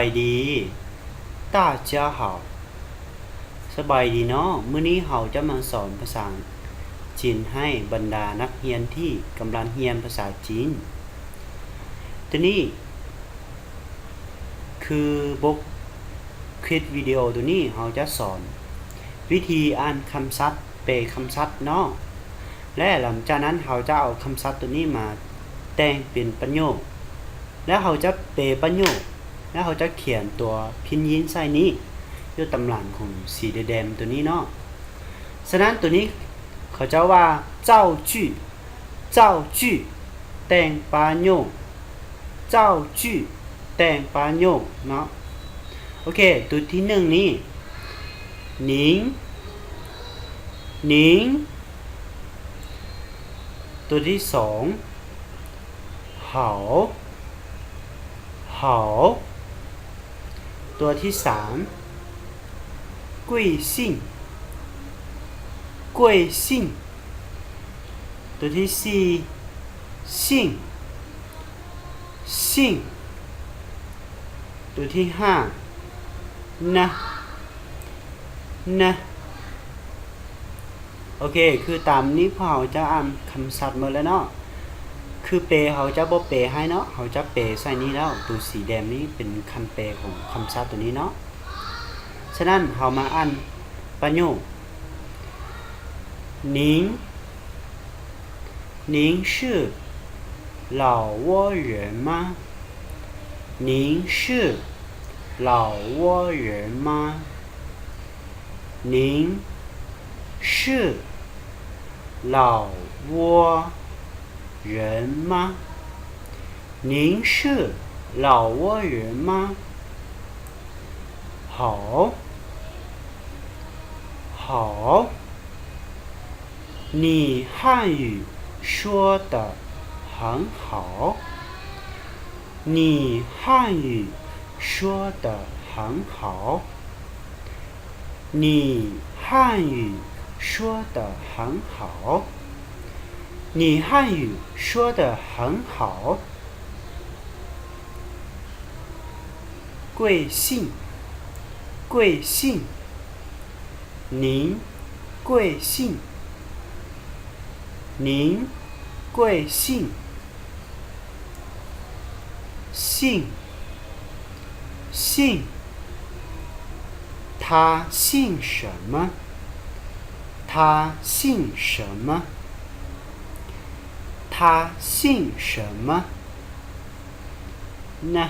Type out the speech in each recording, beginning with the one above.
ສະບາຍດີ 大家好 ສະບາຍດີເນາະ. ມື້ນີ້ເຮົາຈະມາສອນພາສາຈີນໃຫ້ບັນດານັກຮຽນທີ່ກຳລັງຮຽນພາສາຈີນ. ໂຕນີ້ຄືບົດຄລິບວິດີໂອໂຕນີ້ ເຮົາຈະສອນວິທີອ່ານຄຳສັບ, ແປຄຳສັບເນາະ. ແລະ ຫຼັງຈາກນັ້ນເຮົາຈະເອົາຄຳສັບໂຕນີ້ມາແຕ່ງເປັນປະໂຫຍກ ແລະ ເຮົາຈະແປປະໂຫຍກ ແລະ ເຮົາຈະຂຽນຕົວພິນຍິນໃສ່ນີ້ ຢູ່ຕາມຫຼັງຂອງສີແດງໆໂຕນີ້ເນາະ. ສະນັ້ນໂຕນີ້ເຂົາເຈົ້າວ່າ 造句 造句 ແຕ່ງປະໂຫຍກ 造句 ແຕ່ງປະໂຫຍກເນາະ. ໂອເຄ ໂຕທີໜຶ່ງນີ້ 您 您 ໂຕທີສອງ 好 好 ໂຕທີສາມ 贵姓 贵姓 ໂຕທີສີ່ 姓 姓 ໂຕທີຫ້າ 那 那 ໂອເຄ ຄືຕາມນີ້ພວກເຮົາຈະອ່ານຄຳສັບໝົດແລ້ວເນາະ. ຄືແປເຮົາຈະບໍ່ແປໃຫ້ເນາະ, ເຮົາຈະແປໃສ່ນີ້ແລ້ວ. ໂຕສີແດງນີ້ເປັນຄຳແປຂອງຄຳສັບໂຕນີ້ເນາະ. ສະນັ້ນເຮົາມາອ່ານປະໂຫຍກ 您 您是老挝人吗？您是老挝人吗？您是老挝人吗？您是老挝人吗？好，好。 你汉语说得很好。你汉语说得很好。你汉语说得很好。你汉语说得很好。贵姓，贵姓。 您贵姓？您贵姓？姓，姓。他姓什么？他姓什么？他姓什么？那，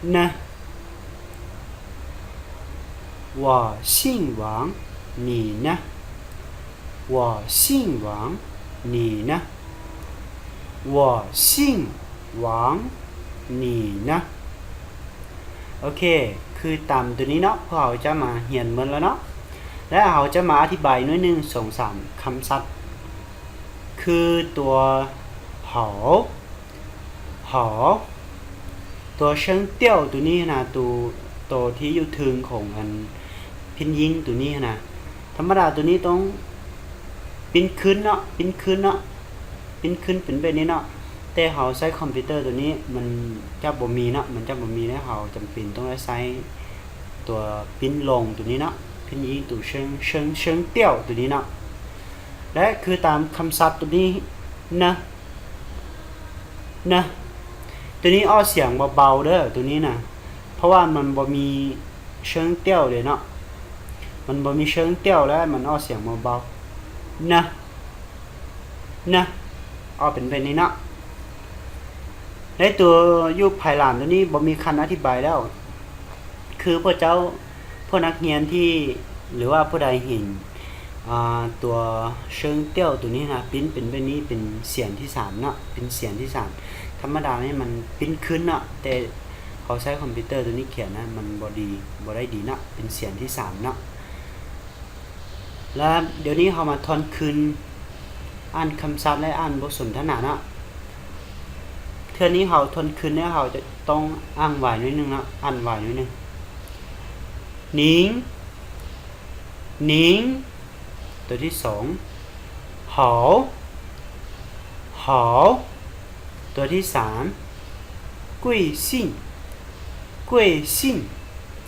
那。 我姓王，你呢？我姓王，你呢？我姓王，你呢？ ໂອເຄ ຄືຕາມໂຕນີ້ເນາະ ພວກເຮົາຈະມາຮຽນໝົດແລ້ວເນາະ ແລະ ເຮົາຈະມາອະທິບາຍໜ້ອຍໜຶ່ງ ສອງສາມຄຳສັບ ຄືຕົວ 好 好 ຕົວເຊີງຕ້ຽວໂຕນີ້ຫັ້ນນະ ໂຕ ໂຕທີ່ຢູ່ເທິງຂອງອັນພິນຍິນໂຕນີ້ຫັ້ນນະ ທຳມະດາໂຕນີ້ຕ້ອງປິ່ນຂຶ້ນເນາະ ປິ່ນຂຶ້ນເນາະ ປິ່ນຂຶ້ນເປັນແບບນີ້ເນາະ ແຕ່ເຮົາໃຊ້ຄອມພິວເຕີໂຕນີ້ມັນຈະບໍ່ມີເນາະ ມັນຈະບໍ່ມີ ແລະ ເຮົາຈຳເປັນຕ້ອງໄດ້ໃຊ້ຕົວປິ່ນລົງໂຕນີ້ເນາະ ພິນຍິນໂຕເຊີງ ເຊີງ ເຊີງຕ້ຽວໂຕນີ້ເນາະ ແລະ ຄືຕາມຄຳສັບໂຕນີ້ນະ ນະ ໂຕນີ້ອອກສຽງເບົາໆເດີ ໂຕນີ້ນະ ເພາະວ່າມັນບໍ່ມີເຊີງຕ້ຽວເດ້ເນາະ ມັນບໍ່ມີເຊີງຕ້ຽວ ແລະ ມັນອອກສຽງເບົາໆ ນະ ນະ ອອກເປັນແບບນີ້ເນາະ ໃນຕົວຢູ່ພາຍຫຼັງໂຕນີ້ບໍ່ມີຄຳອະທິບາຍແລ້ວ ຄືພວກເຈົ້າ ພວກນັກຮຽນທີ່ ຫຼືວ່າຜູ້ໃດເຫັນ ອ່າ ຕົວເຊີງຕ້ຽວໂຕນີ້ນະ ປິ່ນເປັນແບບນີ້ ເປັນສຽງທີສາມເນາະ ເປັນສຽງທີສາມ ທຳມະດານີ້ມັນປິ່ນຂຶ້ນເນາະ ແຕ່ເຮົາໃຊ້ຄອມພິວເຕີໂຕນີ້ຂຽນນະ ມັນບໍ່ດີ ບໍ່ໄດ້ດີເນາະ ເປັນສຽງທີສາມເນາະ. ແລະ ດຽວນີ້ເຮົາມາທວນຄືນອ່ານຄຳສັບ ແລະ ອ່ານບົດສົນທະນາເນາະ ເທື່ອນີ້ເຮົາທວນຄືນແລ້ວ ເຮົາຈະຕ້ອງອ່ານໄວໜ້ອຍໜຶ່ງເນາະ ອ່ານໄວໜ້ອຍໜຶ່ງ ໜິງ ໜິງ ຕົວທີສອງ ເຫົາ ເຫົາ ຕົວທີສາມ ກຸຍຊິງ贵姓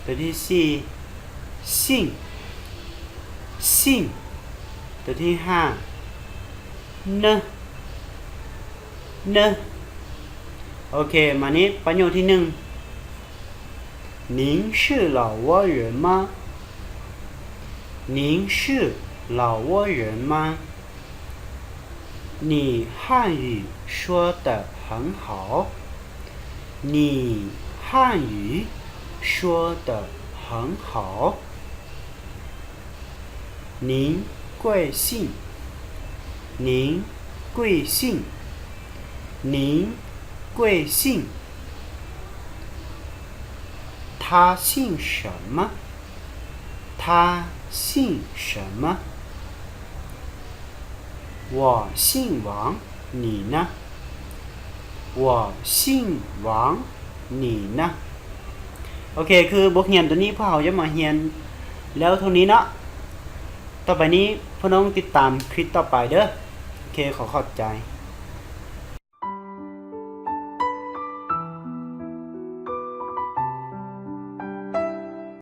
ຕົວທີສີ່ 姓 姓 ຕົວທີຫ້າ 呢 呢 ໂອເຄ ມານີ້ປະໂຫຍກທີໜຶ່ງ 您是老挝人吗？您是老挝人吗？ 你汉语说得很好。你汉语说得很好。您贵姓？您贵姓？您贵姓？他姓什么？他姓什么？ 我姓王，你呢？我姓王，你呢？ ໂອເຄ ຄືບົດຮຽນໂຕນີ້ພວກເຮົາຈະມາຮຽນແລ້ວເທົ່ານີ້ເນາະ. ຕໍ່ໄປນີ້ພວກນ້ອງຕິດຕາມຄລິບຕໍ່ໄປເດີ້. ໂອເຄ ຂໍຂອບໃຈ.